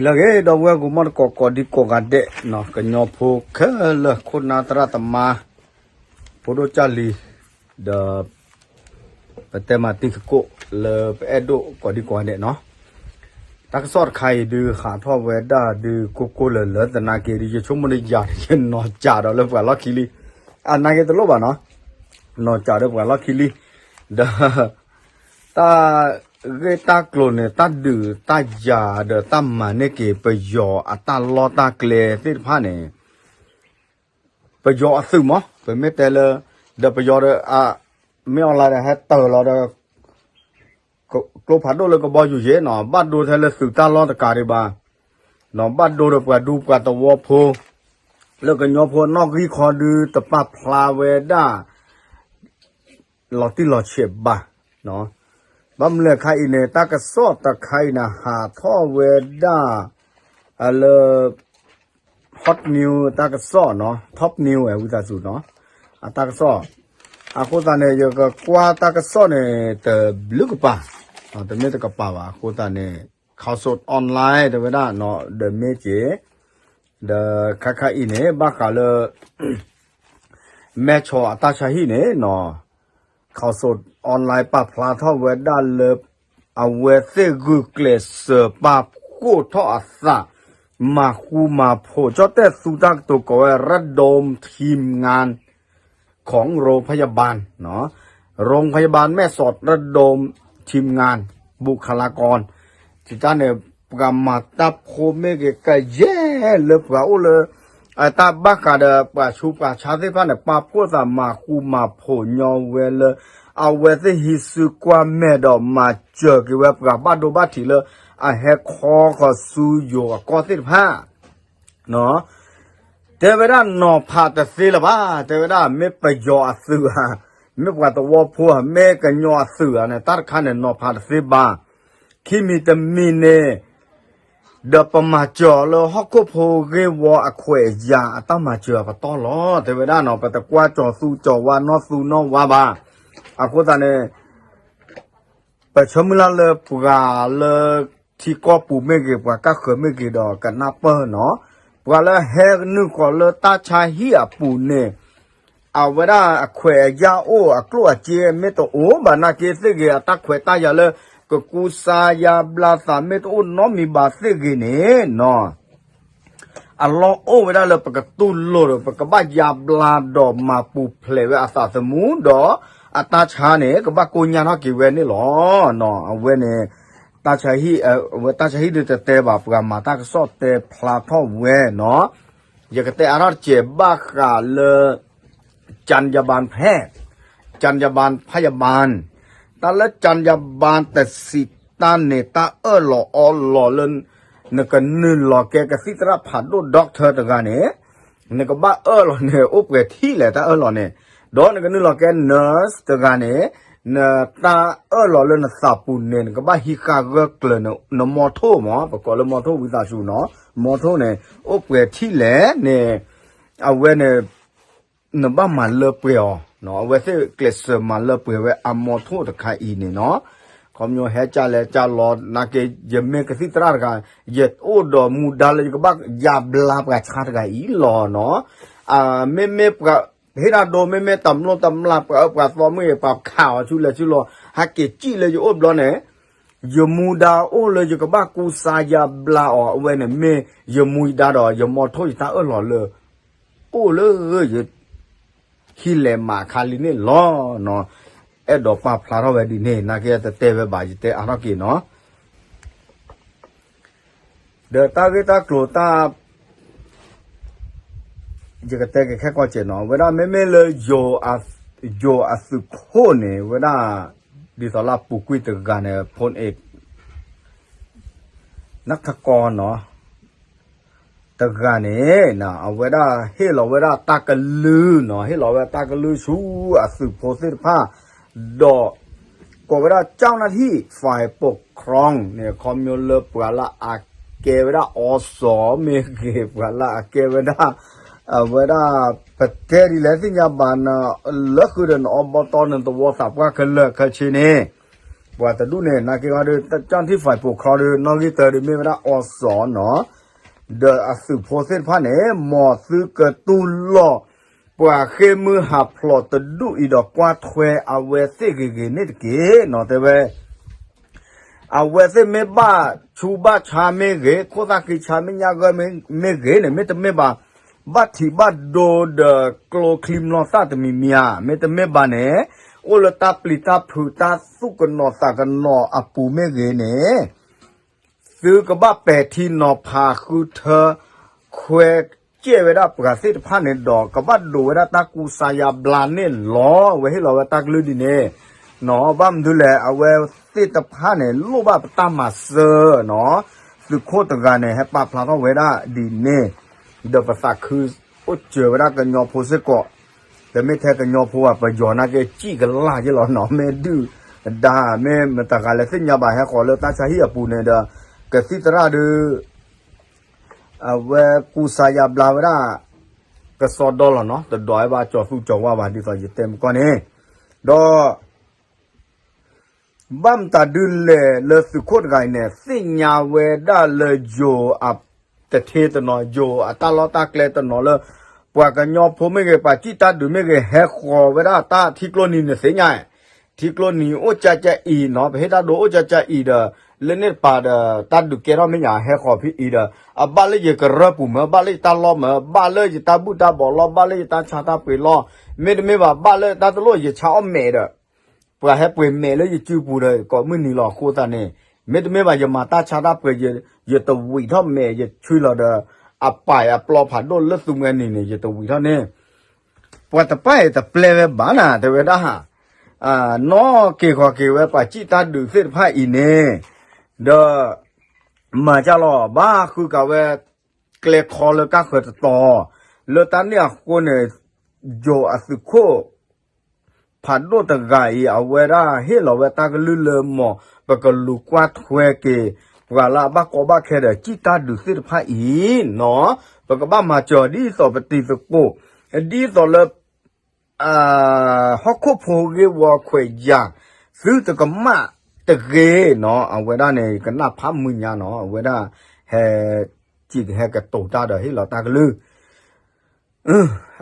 လၢအဂ့ၤ ဒီပုၢ်ဝဲၢ်ကိးမံၤသကိး ကိးဒံကိးဂၤဒဲး, ကညီဖိခဲလၢာ် ခိၣ်နၢ်သရၣ်သမါ ဖိဒိၣ်ကၢ်လံၤ ဒီး ပတဲမၤတံၤသကိးလၢပအဲၣ်ဒိးကိးဒံကိးဂၤဒဲးနီၤ, တၢ်ကစီၣ်တခါအံၤဒုး ဟးထီၣ်ဝဲဒၣ်ဒုး ကိၢ်ကိၢ်လၢၤလၢၤသနာ်က့ဒုး ယဆိကမိၣ်ဒုးယၤ ယနီၢ်ကးဒီးလၢပှၤလီၢ်ခံလံ, အနာ်က့တလိၣ်ဘၣ်နီၤ, နီၢ်ကးဒီးပှၤလီၢ်ခံလံ, ဒီး တၢ်ဂ့ၢ်တၢ်ကျိၤန့ၣ် တၢ်ဒုးတၢ်ယၤဒီးတၢ်မၤန့ၢ်က့ၤ ပယီၤအတၢ်လီၢ်တၢ်ကျဲသ့ၣ်တဖၣ်န့ၣ် ပယီၤအသုးမး ပမ့ၢ်တဲလၢ ဒီးပယီၤဒီး မ့ၢ်အီၤလၢဒီး ဟဲတၢၤလီၤဒီး ကျိဖးဒိၣ်လၢကဘီယူၤယဲၢ်နီၤ ဘၣ်ဒိထဲလၢသုးတၢ်လီၢ်တကးဒံးဘၣ်, ဘၣ်ဒိဒီးပှၤဒူပှၤသဝီဖိ လၢကညီဖိနီၣ်ဂံၢ်ခီဒု တပာ်ဖျါဝဲဒၣ် လီၤတံၢ်လီၤဆဲးဘၣ်. ဘၣ်မနုၤလဲၣ်ခါအံၤန့ၣ် တၢ်ကစီၣ်တခါအံၤန့ၣ် ဟးထီၣ်ဝဲဒၣ် လၢ hot news တၢ်ကစီၣ်နီၤ top news ဝံသးစူၤနီၤ အတၢ်ကစီၣ်, အဃိသတးန့ၣ် ယကကွၢ်တၢ်ကစီၣ်န့ၣ် တဘျုးကပၤ, တမ့ၢ်တကပၤဘၣ် အဃိသတးန့ၣ် Khaosod Online တဲဝဲဒၣ်နီၤ ဒီးမ့ၢ်က့ၤ ဒီးခါခါအံၤန့ၣ် ဘၣ်ဃးလၢ မဲၢ်ဆီးအတၢ်ဆါဟံၣ်န့ၣ်နီၤ Khaosod Online ပာ်ဖျါထီၣ်ဝဲဒၣ်လၢ အဝဲသ့ၣ်ဂုာ်ကျဲးစၢးပာ်ဖှိၣ်ထီၣ်အသး မၤဃူမၤဖိး ကၠီၣ်တဲၣ်သူတၢ်ကတိၤကိးဝဲ ระดมทีมงาน ของโรงพยาบาล โรงพยาบาลแม่สอด ระดมทีมงาน บุคลากร န့ၣ် ပှၤမၤတၢ်ဖိမ့ၢ်ဂ့ၤ ကယဲၢ်လၢပှၤအိၣ်လၢ တၢ်ဘၣ်ဃးဒီး ပှၤဆူးပှၤဆါသ့ၣ်တဖၣ်န့ၣ် ပာ်ဖှိၣ်သးမၤဃူမၤဖိးညီဝဲလၢ အဝဲသ့ၣ်ဟံးစုကွၢ်မဲာ်ဒီးမၤစၢၤက့ၤဝဲပှၤဘၣ်ဒိဘၣ်ထံးလၢ အဟဲခီဃီၤဆူယိၤအကီၢ်သ့ၣ်တဖၣ် တဲဝဲဒၣ်နီၤဖးတသ့လၢၤဘၣ်, တဲဝဲဒၣ်မ့ၢ်ပယီၤအသုးဧါ, မ့ၢ်ပှၤသဝီဖိဧါ, မ့ၢ်ကညီအသုးဧါန့ၣ် တၢ်တခါန့ၣ် နီၤဖးတသ့ဘၣ်. ခံမံၤတမံၤန့ၣ် ဒီးပမၤစၢၤအီၤလၢဟီၣ်ခိၣ်ဖိဂ့ၢ်ဝီအခွဲးအယာ်အတၢ်မၤစၢၤအပတီၢ်လီၤ. တဲဝဲဒၣ်နီၤ ပတကွၢ်ကၠီၤသူကၠီၤဝါနီၢ်သူနီၢ်ဝါဘၣ်. အဃိသတးန့ၣ် ပဆၢမုၢ်လၢ်လၢပှၤလၢထံကီၢ်ပူၤမ့ၢ်ဂ့ၤ ပှၤကၢ်ဃၢၤမ့ၢ်ဂ့ၤဒီးကနၢ်ပၢၢ်နီၤ, ပှၤလၢဟဲနုာ်ဃီၤလၢတၢ်ဆါဟံၣ်အပူၤန့ၣ် အဝဲဒၣ်အခွဲးအယာ်အိၣ် အကျိၣ်အစ့မ့ၢ်တအိၣ်ဘၣ်နာ်က့သ့ၣ်ဂ့ၤ အတၢ်ခွဲးတၢ်ယာ်လၢ ကကူစါယါဘျါသးမ့ၢ်တအိၣ်နီတမံၤဘၣ်သ့ၣ်ဂ့ၤန့ၣ်နီၤ အလီၢ်အိၣ်ဝဲဒၣ်လၢပကတူၢ်လိာ်ဒီး ပကဘၣ်ယါဘျါဒီးမၤပူၤဖျဲးဝဲအသးသမူဒီး အတၢ်ဆါန့ၣ် ကဘၣ်ကိညၢ်ထီၣ်က့ၤဝဲန့ၣ်လီၤ. အဝဲန့ၣ် တၢ်ဆါဟံၣ် အဝဲတၢ်ဆါဟံၣ်ဒုးတတဲဘၣ် ပှၤမၤတၢ်ကစီၣ်တဲဖျါထီၣ်ဝဲနီၤ ယကတဲအါထီၣ်တစဲးဘၣ်ဃးလၢ จัญญาบันแพทย์ จัญญาบันพยาบาล တၢ်လၢ จัญญาบัน တဆံးတၢ်န့ၣ် တၢ်အၢၣ်လီၤအီလီၤလၢ နကနုာ်လီၤကဲကသံၣ်သရၣ်ဖးဒိၣ် doctor တဂၤန့ၣ် နကဘၣ်အၢၣ်လီၤန့ၣ် အိၣ်ပှဲၤထံၣ်လဲၣ် တၢ်အၢၣ်လီၤန့ၣ်, ဒီးနကနုာ်လီၤကဲ nurse တဂၤန့ၣ် နတၢ်အၢၣ်လီၤလၢနသးပူၤန့ၣ် နကဘၣ်ဟံးဃာ်ဂၢၢ်ကျၢၤနမီထိၣ်မး ပကိးလၢမီထိၣ်ဝံသးစူၤနီၤ မီထိၣ်န့ၣ် အိၣ်ပှဲၤထံၣ်လဲၣ်န့ၣ် အဝဲန့ၣ် နဘၣ်မၤလၢပှဲၤအီၤ, အဝဲသ့ၣ်ကျဲးစၢးမၤလၢပှဲၤဝဲအမီထိၣ်တခါအံၤန့ၣ်နီၤ, ခီပညီဟဲကၢ်လဲၢ်ကၢ်လီၤ နာ်က့ ယမ့ၢ်ကသံၣ်သရၣ်တဂၤ ယအိၣ်ဒီးမူဒါလၢယကဘၣ်ယါဘျါပှၤဆါတဂၤအံၤလီၤနီၤ, မ့မ့ၢ်ပှၤ ဟ့ၣ်ဒၣ်ဒိ မ့မ့ၢ်တမျီတမျီ ပှၤအၢပှၤသီမ့ၢ်ဂ့ၤ ပှၤခးအီၤဆူလဲၣ်ဆူလီၤ ဟဲက့ၤစံၣ်လၢယအိၣ်ဘျီန့ၣ် ယမူဒါအိၣ်လၢယကဘၣ်ကူစါယါဘျါအီၤ အဝဲန့ၣ်မ့ၢ်ယမူဒါဒီး ယမီထိၣ်ယတၢ်အၢၣ်လီၤလၢ အိၣ်လၢယ ဟံၣ်လဲၤမးအခါလံန့ၣ်လီၤနီၤ, အဲၣ်ဒိးပာ်ဖျါထီၣ်ဝဲဒ်န့ၣ် နာ်က့တတဲဝဲဘၣ် ယတဲအါထီၣ်က့ၤနီၤ, ဒီးတၢ်ဂ့ၢ်တၢ်ကျိၤတၢ် ယကတဲက့ၤခဲကိးစဲးနီၤ, ဝဲဒၣ်မ့မ့ၢ်လၢ ယိၤအသုးခိၣ်န့ၣ် ဝဲဒၣ် ဒ်သိးလၢအပူၤကွံာ်တဂၤန့ၣ် ဖိန့ၣ် နၢ်ထကီနီၤ တဂၤန့ၣ် အဝဲဒၣ်ဟ့ၣ်လီၤဝဲဒၣ်တၢ်ကလုၢ်နီၤ, ဟ့ၣ်လီၤဝဲတၢ်ကလုၢ်ဆူအသုးဖိသ့ၣ်တဖၣ်, ဒီး ကိးဝဲဒၣ် เจ้าหน้าที่ฝ่ายปกครอง န့ၣ် ခီပညီလၢပှၤလၢအကဲဝဲဒၣ် อส မ့ၢ်ဂ့ၤ ပှၤလၢအကဲဝဲဒၣ် အဝဲဒၣ် ပတဲဒ်လဲၣ်သ့ၣ်ညါဘၣ်နၤ လၢဃုာ်ဒီးန อบต နသဝီသးပှၢ်ခဲလၢာ်ခဲဆ့န့ၣ်, ပှၤတဒူၣ်န့ၣ် နာ်က့ၤဃီဒီး ကၠၢ်ထံၣ် five ပိာ်ချီဒီး နီၣ်ဂံၢ်တၢဒီးမ့ၢ်ဝဲဒၣ်အီစီၣ်နီၤ, ဒီးအသုးဖိသ့ၣ်တဖၣ်န့ၣ် မ်သုကတူၢ်လိာ် ပှၤဃ့ၢ်မုၢ်ဟးဖျိးတဒူၣ်အံၤဒီးကွၢ်ထွဲအဝဲသ့ၣ်ဂ့ၤဂ့ၤန့ၣ်တက့ၢ်နီၤ တဲဝဲ အဝဲသ့ၣ်မ့ၢ်ဘၣ်ဆူးဘၣ်ဆါမ့ၢ်ဂ့ၤ, ခိၣ်သၣ်ဃံဆါမ့ၢ်ညါဂၢၢ်မ့ၢ်ဂ့ၤန့ၣ် မ့တမ့ၢ်ဘၣ်, ဘၣ်ထံးဘၣ်ဒိဒီးကျိချံမျိာ်သၣ်တမံၤမံၤဧါ, မ့တမ့ၢ်ဘၣ်န့ၣ်အိၣ်လၢတၢ်ပျံၤတၢ်ဖုးတၢ်သူၣ်ကနိးသးကနိးအပူၤမ့ၢ်ဂ့ၤန့ၣ် သုကဘၣ်ပဲာ်ထံနီၤဖးဃုထၢ ခွဲးကဲဝဲဒၣ်ပှၤသ့ၣ်တဖၣ်န့ၣ်ဒီး ကဘၣ်ဒိးဝဲဒၣ်တၢ်ကူစါယါဘျါန့ၣ်လီၤ. အဝဲဟ့ၣ်လီၤဝဲတၢ်ကလုၢ်ဒ်န့ၣ်နီၤ, ဘၣ်မနုၤလဲၣ် အဝဲသ့ၣ်တဖၣ်န့ၣ် လိၣ်ဘၣ်ပတၢ်မၤစၢၤနီၤ, သုးခိၣ်တဂၤန့ၣ် ဟဲပာ်ဖျါထီၣ်ဝဲဒၣ်ဒ်န့ၣ်, ဒီးပသးခုအိၣ်စၢၤဝဲဒၣ်ကညီဖိစ့ၢ်ကီး, တမ့ၢ်ထဲကညီဖိဘၣ် ပယီၤနာ်က့ၤစံၣ်ကလၢ်ယ့လီၤနီၤ, မ့ၢ်ဒုၣ်ဒါ မ့ၢ်မတၤဂၤလဲၣ်သ့ၣ်ညါဘၣ် ဟဲဃီၤလၢတၢ်ဆါဟံၣ်အပူၤန့ၣ်ဒီး ကသံၣ်သရၣ်ဒုး အဝဲကူစါယါဘျါဝဲဒၣ် ကစီဒီလီၤနီၤ, တဒိးဝဲဘၣ်ကၠီၤသူၣ်ကၠီၤဝါဘၣ် ဒ်သိးယတဲမကီၢ်န့ၣ်, ဒီး ဘၣ်မတၤဒုးလဲၣ်လၢသုးခိၣ်တဂၤအံၤန့ၣ် သ့ၣ်ညါဝဲဒၣ်လၢယိၤအတထ့တနီၤ, ယိၤအတၢ်လီၢ်တၢ်ကျဲတနီၤလၢ ပှၤကညီဖိမ့ၢ်ဂ့ၤ, ပှၤစံၣ်တၢ်ဒုးမ့ၢ်ဂ့ၤ, ဟဲဃီၤဝဲဒၣ်တၢ်ထံကျိနံၤန့ၣ်သ့ၣ်ညါ, ထံကျိနံၤအိၣ်ကၠၢကၠၢအံၤနီၤ, ပဟ့ၣ်တၢ်ဒိအိၣ်ကၠၢကၠၢအံၤဒီး လၢန့ၣ်တပၤဒီး တၢ်ဒုးကဲထီၣ်မ့ၢ်ညါ ဟဲဃီၤဖဲအံၤဒီး အဘၣ်လၢယကရၢပူၤမ့ၢ်, ဘၣ်လၢယတၢ်လီၢ်မ့ၢ်, ဘၣ်လၢယတၢ်ဘူၣ်တၢ်ဘီးလီၢ်, ဘၣ်လၢယတၢ်ဆါတၢ်ပှ့ၤလီၢ်, မ့တမ့ၢ်ဘၣ် ဘၣ်လၢတၢ်တလိၣ်ယဆါအီၣ်မဲာ်ဒီး ပှၤဟဲပှ့ၤမဲာ်လၢယစုပူၤဒီး ကိးမုၢ်နံၤလီၤ. အဃိသတးန့ၣ် မ့တမ့ၢ်ဘၣ် ယမၤတၢ်ဆါတၢ်ပှ့ၤ ယတဝံးထီၣ်မဲာ် ယဆှံလီၤဒီး အပာ်အပျီဖးဒိၣ်လၢသုမှဲနံၤန့ၣ် ယတဝံးထီၣ်န့ၣ် ပှၤတပၢ်အံၤတပျဲဝဲဘၣ်နၤ တဲဝဲဒၣ်, နီၢ်က့ၤခီက့ၤဝဲ ပှၤစံၣ်တၢ်ဒုးသ့ၣ်တဖၣ်အံၤန့ၣ်, ဒီး မၤကၢ်လီၤ ဘၣ်ဃုကးဝဲ ကျဲခီလၢကၢ်ဃၢၤတတီၤ, လၢတၢ်န့ၣ်အဃိန့ၣ် ယိၤအသုးခိၣ် ဖးဒိၣ်တဂၤအံၤ အဝဲဒၣ်ဟ့ၣ်လီၤဝဲတၢ်ကလုၢ်လၢ မ်ပကလူၤကွၢ်ထွဲက့ၤ ပှၤလၢအဘၣ်ကီဘၣ်ခဲဒီး စံၣ်တၢ်ဒုးသ့ၣ်တဖၣ်အံၤနီၤ, ပကဘၣ်မၤစၢၤဒ်သိးပတံၤသကိး, ဒ်သိးလၢ ဟီၣ်ခိၣ်ဖိဂ့ၢ်ဝီခွဲးယာ် သုတကမၣ်တဂ့ၤနီၤ, အဝဲဒၣ်န့ၣ် ကနၣ်ဖးမုၢ်ညါနီၤ, အဝဲဒၣ် ဟဲ စံးကဟဲကတိၤတၢ်ဒီးဟ့ၣ်လီၤတၢ်ကလုၢ်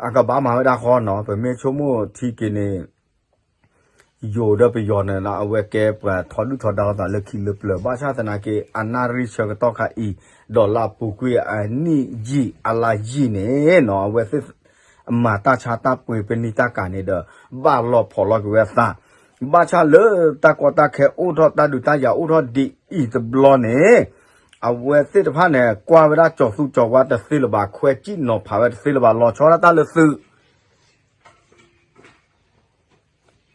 အကဘၣ်မၤဝဲဒၣ်ဃီနီၤ, ပမ့ၢ်ဆိကမိၣ်ထံက့ၤန့ၣ် ယိၤဒီးပယီၤန့ၣ်လၢအဝဲကဲပှၤထီဒုၣ်ထီဒါလိာ်သးလၢခံလၢပျၢၤ, ဘၣ်ဆၣ်သနာ်က့ အနၣ်ရံၣ်ဆၢကတီၢ်ခါအံၤ ဒီးလၢအပူၤကွံာ်အနံၣ်ယံာ်အလါယံာ်န့ၣ်နီၤ, အဝဲသ့ၣ် မၤတၢ်ဆါတၢ်ပှ့ၤပနံာ်တၢ်ကၤန့ၣ်ဒီး ဘၣ်လီၤဖိးလီၤက့ၤဝဲအသး, ဘၣ်ဆၣ်လၢတၢ်ကီတၢ်ခဲအိၣ်ထီၣ် တၢ်ဒုးတၢ်ယၤအိၣ်ထီၣ်ဒ်အံၤတဘျီန့ၣ် အဝဲသ့ၣ်တဖၣ်န့ၣ် ကွၢ်ဝဲဒၣ်ကၠီၤသူကၠီၤဝါတသ့လၢၤဘၣ်, ခွဲးစံၣ်နီၤဖးဝဲတသ့လၢၤဘၣ်, လီၤဆီဒၣ်တၢ်လၢသုး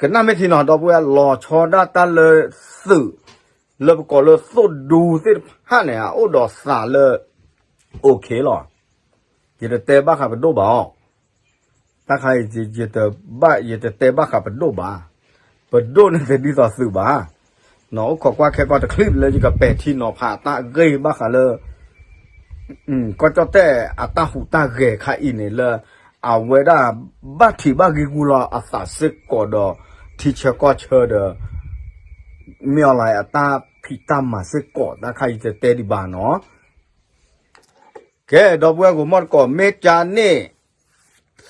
ကနၣ်မ့ၢ်ထံနီၤ ဒီပုၢ်ဝဲၢ် လီၤဆီဒၣ်တၢ်လၢသုး လၢပကိးလၢသိၣ်ဒူသ့ၣ်တဖၣ်န့ၣ် အအိၣ်ဒီးသးလၢ OK လီၤ. ယတတဲဘၣ်ဃးပဒိၣ်ဘၣ်အီၤ, တၢ်ခါအံၤ ယတဘၣ် ယတတဲဘၣ်ဃးပဒိၣ်ဘၣ်, ပဒိၣ်န့ၣ်တဒ်သိးသုးဘၣ်. အိၣ်ခိးကွၢ်ခဲကီၢ်တချံးလၢယကပဲာ်ထံနီၤဖးတၢ်ဂ့ၢ်ဘၣ်ဃးလၢ ကီၢ်ကၠီၣ်တဲၣ်အတၢ်ဟူးတၢ်ဂဲၤခါအံၤန့ၣ်လၢ အဝဲဒၣ် ဘၣ်ထံးဘၣ်ဂံၢ်ဂူာ်လီၤအသးစ့ၢ်ကီးဒီး ထံဆၢကီၢ်ဆၢဒီး မ့ၢ်အီၤလၢအတၢ်ဖံးတၢ်မၤစ့ၢ်ကီး တၢ်ခါအံၤယတတဲဒံးဘၣ်နီၤ. ကဲ ဒီပုၢ်ဝဲၢ်ဂီၢ်မီၢ်တကိး မ့ၢ်ကါန့ၣ်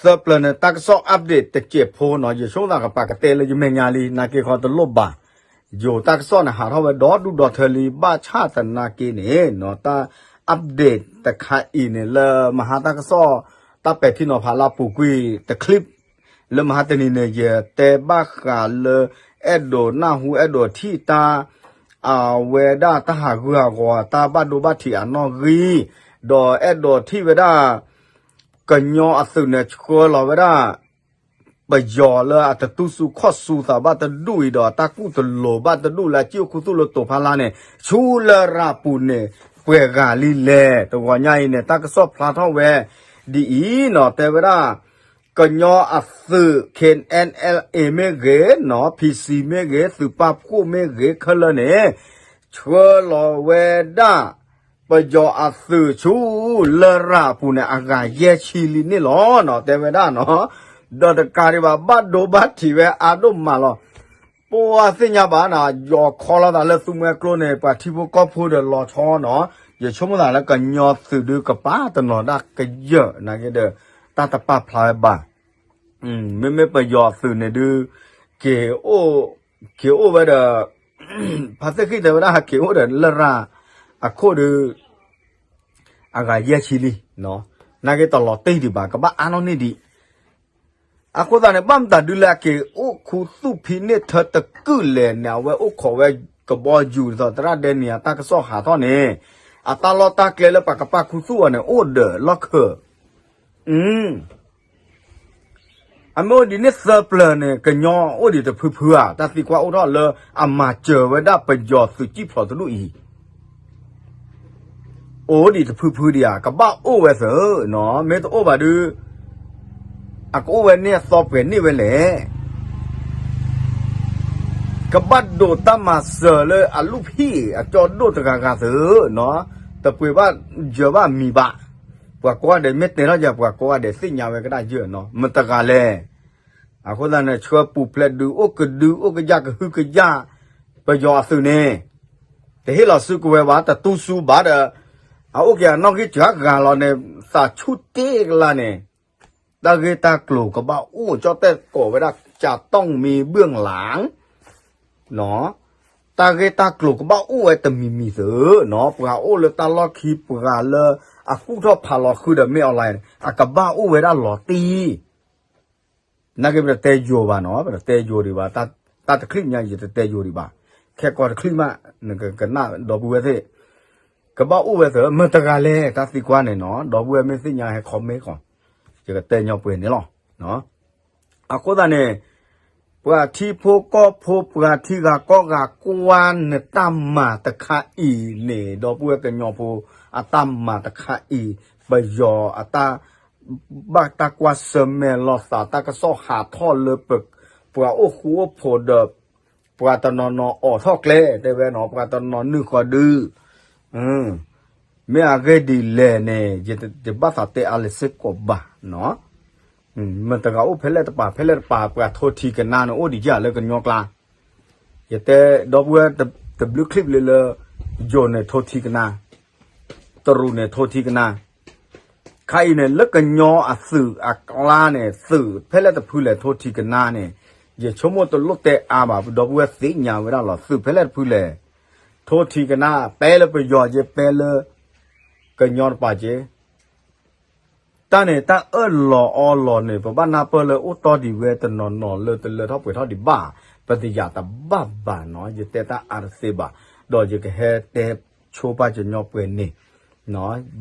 သၢပျၢၤန့ၣ် တၢ်ကစီၣ် update တစဲးဖိနီၤ, ယဆိကမိၣ်သးကပာ်ကတဲလၢယမဲာ်ညါလံ နာ်က့ခီတလိၣ်ဘၣ်, ယိၤတၢ်ကစီၣ်န့ၣ် ဟးထီၣ်ဝဲဒီဒူၣ်ဒီထၢလံ ဘၣ်ဆၣ်သနာ်က့န့ၣ်နီၤ တၢ် update တခါအံၤန့ၣ် လၢမဟါတၢ်ကစီၣ် တၢ်ပဲာ်ထံနီၤဖးလၢအပူၤကွံာ်တချံး လၢမဟါတနံၤန့ၣ် ယတဲဘၣ်ဃးလၢ အဲၣ်ဒိးနၢ်ဟူအဲၣ်ဒိးထံၣ်တၢ် အဝဲဒၣ်တၢ်ဟးဂူာ်ဟးဂီၤ တၢ်ဘၣ်ဒိဘၣ်ထံးအနီၣ်ဂံၢ်, ဒီးအဲၣ်ဒိးထံၣ်ဝဲဒၣ် ကညီအသုးန့ၣ် ဆှၢလီၤဝဲဒၣ် ပယီၤလၢအတတူၢ်စုခီၣ်ဆူသးဘၣ်တဒူၣ်အံၤဒီး တၢ်ကူၣ်တလိၤဘၣ်တဒူၣ်လၢအစံၣ်အိၣ်ခူသူၣ်လၢတိၤဖီလာ်န့ၣ် ဆူလရာ်ပူၤန့ၣ် ပှဲၤဂၤလံလဲၣ်. တဂီၤညါအံၤန့ၣ် တၢ်ကစီၣ်ဖျါထီၣ်ဝဲဒ်အံၤနီၤ, တဲဝဲဒၣ် ကညီအသုး KNLA မ့ၢ်ဂ့ၤနီၤ, PC မ့ၢ်ဂ့ၤ, သုးပာ်ဖှိၣ်မ့ၢ်ဂ့ၤ, ခဲလၢာ်န့ၣ် ဆှၢလီၤဝဲဒၣ် ပယီၤအသုးဆူလရာ်အပူၤန့ၣ် အဂၤယဲၢ်ဆံလံန့ၣ်လီၤနီၤ, တဲဝဲဒၣ်နီၤ. ဒီးတကးဒံးဘၣ် ဘၣ်ဒိဘၣ်ထံးဝဲအါဒိၣ်မးလီၤ. ပှၤသ့ၣ်ညါဘၣ်နၤ ယီၤခီလီၤသးလၢသူမှဲကျိန့ၣ် ပှၤထံဖိကီၢ်ဖိဒီးလီၤဆီနီၤ, ယဆိကမိၣ်သးလၢကညီသုးဒုးကပာ်တနီၤဒၣ်ကယၢၢ် နာ်က့ဒီး တၢ်တပာ်ဖျါဝဲဘၣ်. မ့မ့ၢ်ပယီၤသုးန့ၣ်ဒုး က့ၤအိၣ်ဝဲဒီး ဖါသ့ၣ်ဃံတဲဝဲဒၣ် က့ၤအိၣ်ဝဲဒီးလရာ်အခိၣ်ဒီး အဂၤယဲၢ်ဆံလံ, နာ်က့တလီၤတံၢ်ဒံးဘၣ် ကဘၣ်အါနီၣ်န့ၢ်ဒံး. အဃိသတးန့ၣ် ဘၣ်မတၤဒုးလၢအက့ၤအိၣ်ခူသူၣ်ဖံးန့ၢ်ထၢတကုာ်လဲၣ်န့ၣ် အဝဲအိၣ်ခိးဝဲကဘီယူၤဒ်သိးသရၣ်ဒဲနံၤအတၢ်ကစီၣ်ဟးထီၣ်န့ၣ် အတၢ်လီၢ်တၢ်ကျဲလၢပှၤကပာ်ခူသူၣ်အီၤန့ၣ် အိၣ်ဒီးလီၢ်ခၢၣ် အမ့ၢ်အိၣ်ဒံးန့ၣ်သၢပျၢၤန့ၣ် ကညီအိၣ်ဒံးတဖုဖုဧါ, တၢ်သံကွၢ်အိၣ်ထီၣ်လၢအမၤစၢၤဝဲဒၣ်ပယီၤသုးကံၣ်ဖျိးတဒူၣ်အံၤ အိၣ်ဒံးတဖုဖုဒံးဧါ, ကဘၣ်အိၣ်ဝဲသၢ, မ့ၢ်တအိၣ်ဘၣ်ဒုး အကအိၣ်ဝဲန့ၢ်အသီပှဲၤန့ၢ်ဝဲလဲၣ်. ကဘၣ်ဒိးတၢ်မၤစၢၤလၢအလူၢ်ဖံးအကၠီဒိၣ်တဂၤဂၤသၢ, တပှ့ၤဘၣ်ယၢၤဘၣ်မံၤဘၣ်. ပှၤကိးဂၤဒဲးမ့ၢ်တဲထီၣ်ယၤ ပှၤကိးဂၤဒဲးသ့ၣ်ညါဝဲကဒၣ်ယၢၤနီၤ မတဂၤလဲၣ်. အဃိသတးန့ၣ် ဆှၢပူၤဖျဲးဒုးအိၣ်ကဒုအိၣ်ကယၢ်ကဟုကယာ် ပယီၤအသုးန့ၣ် တဟ့ၣ်လီၤစုကဝဲၤဘၣ် တတူၢ်စုဘၣ်ဒီး အအိၣ်က့ၤအနီၣ်ဂံၢ်စှၤဂၤလီၤန့ၣ် သးဆူၣ်တ့ၢ်ကလါန့ၣ် တၢ်ဂ့ၢ်တၢ်ကျိၤကဘၣ်အိၣ် ကၠီၣ်တဲၣ်ကိးဝဲဒၣ် ကၠးတီၣ်မံဘၢၣ်လၣ် တၢ်ဂ့ၢ်တၢ်ကျိၤကဘၣ်အိၣ်ဝဲတမံၤမံၤသၢနီၤ, ပှၤအိၣ်လၢတၢ်လီၢ်ခံ ပှၤလၢအကူၣ်ထီၣ်ဖးလီၤဃုာ်ဒီးမ့ၢ် online န့ၣ် အကဘၣ်အိၣ်ဝဲဒၣ်လီၤတံၢ် နာ်က့ပတတဲယိာ်ဘၣ်နီၤ, ပတတဲယိာ်ဒံးဘၣ်, တၢ်တချံးညါယတတဲယိာ်ဒံးဘၣ်, ခဲကိာ်တချံးမး နကကနၣ်ဒီပုၢ်ဝဲၢ်သ့ၣ်, ကဘၣ်အိၣ်ဝဲသၢ မတဂၤလဲၣ် တၢ်သံကွၢ်န့ၣ်နီၤ, ဒီပုၢ်ဝဲၢ်မ့ၢ်သ့ၣ်ညါဟဲ comment ဃီ, ယကတဲညီပှဲၤန့ၣ်လီၤ. အဃိသတးန့ၣ် ပှၤထံဖိကီၢ်ဖိ ပှၤထံဂၤကီၢ်ဂၤ ကွၢ်နတၢ်မၤတခါအံၤန့ၣ် ဒီပုၢ်ဝဲၢ်ကညီဖိ အတၢ်မၤတခါအံၤ ပယီၤအတၢ် ဘၣ်တၢ်ကွၢ်ဆၢၣ်မဲာ်လိာ်သး တၢ်ကစီၣ်ဟးထီၣ်လၢ ပှၤအိၣ်ဃူအိၣ်ဖိးဒီး ပှၤတနီၤနီၤအိးထီၣ်ကျဲ တဲဝဲနီၤ, ပှၤတနီၤနုာ်ဃီၤဒုး မ့ၢ်အဂ့ၢ်ဒ်လဲၣ်န့ၣ် ယဘၣ်သးတဲအါလဲၣ်စ့ၢ်ကီးဘၣ်နီၤ, မတဂၤအိၣ်ဖဲလဲၣ်တပၤ ဖဲလဲၣ်တပၤ ပှၤထိထံကနါန့ၣ် အိၣ်ဒံးယၤလၢကညီကျါ, ယတဲ ဒီပုၢ်ဝဲၢ်တဘျုး clip လၢလၢ ယိၤန့ၣ်ထိထံကနါ တရူးန့ၣ်ထိထံကနါ, ခါအံၤန့ၣ် လၢကညီအသုးအကျါန့ၣ် သုးဖဲလဲၣ်တဖုလဲၣ် ထိထံကနါန့ၣ်, ယဆိကမိၣ်တလိၣ်တဲအါဘၣ် ဒီပုၢ်ဝဲၢ်သ့ၣ်ညါဝဲဒၣ်လီၤ သုးဖဲလဲၣ်တဖုလဲၣ်, ထိထံကနါ ပဲလၢပယီၤက့ ပဲလၢ ကညီတပၤက့ တၢ်န့ၣ် တၢ်အၢၣ်လီၤအီလီၤန့ၣ် ပဘၣ်နၢ်ပၢၢ်လၢအိၣ်တီဒံးဝဲတနီၤနီၤလၢတလၢထီၣ်ပှဲၤထီၣ်ဒံးဘၣ်, ပတယာ်တဘၣ်ဘၣ်နီၤ, ယတဲတၢ်အါတသ့ဘၣ်, ဒီးယကဟဲတဲဆိပာ်ကညီပှဲၤန့ၣ်,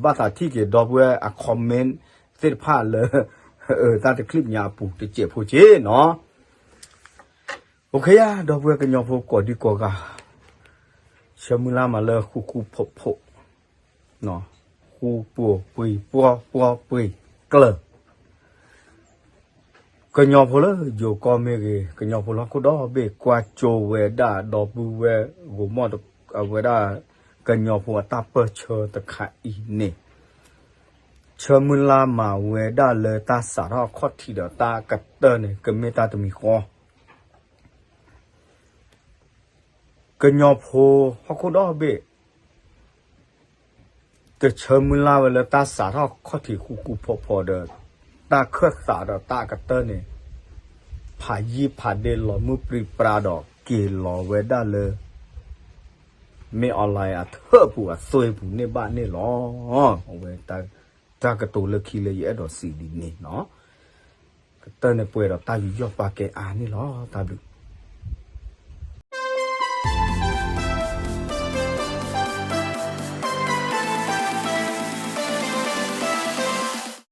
ဘၣ်သးထံၣ်က့ၤဒီပုၢ်ဝဲၢ်အ comment သ့ၣ်တဖၣ်လၢ တၢ်တချံးညါအပူၤတစဲးဖိက့နီၤ. အိၣ်ခ့ယါ ဒီပုၢ်ဝဲၢ်ကညီဖိကိးဒံကိးဂၤ, ဆၢမုၢ်လၢ်မးလၢဃူဃူဖိးဖိး, ဃူပှီၤပှ့ၤပှီပှီပှ့ၤကျၢၤ, ကညီဖိလၢယိၤကီၢ်မ့ၢ်ဂ့ၤ, ကညီဖိလၢဟီၣ်ခိၣ်ဒီဘ့ၣ် ကွၢ်ကၠိဝဲဒၣ်ဒီပုၢ်ဝဲၢ်ဂီၢ်မီၢ်အဝဲဒၣ် ကညီဖိအတၢ်ပၢၢ်ဆၢတခါအံၤန့ၣ်, ဆၢမုၢ်လၢ်မးဝဲဒၣ်လၢတၢ်စးထီၣ်အခီၣ်ထံးဒီးတၢ်ကတၢၢ်န့ၣ် ကမ့ၢ်တၢ်တမံၤဃီ ကညီဖိဟီၣ်ခိၣ်ဒီဘ့ၣ် တဆၢမုၢ်လၢ်ဝဲလၢတၢ်စးထီၣ်ခီၣ်ထံးဃူဃူဖိးဖိးဒီး တၢ်ခၢၣ်သးဒီးတၢ်ကတၢၢ်န့ၣ် ဖးယံာ်ဖးဒ့လီၤမုၢ်ပြံပြါဒီးက့ၤလီၤဝဲဒၣ်လၢ မ့ၢ် online အထၢၣ်ပူၤအသွဲပူၤန့ၣ်ဘၣ်န့ၣ်လီၤ. အဝဲ တၢ်ကတိၤလၢခံလၢယအဲၣ်ဒိးစံးဒ်န့ၣ်နီၤ, ကတၢၢ်န့ၣ်ပှဲၤဒီးတၢ်ယူးယီၣ်ပာ်ကဲအါန့ၣ်လီၤ. တၢ်ဘျုး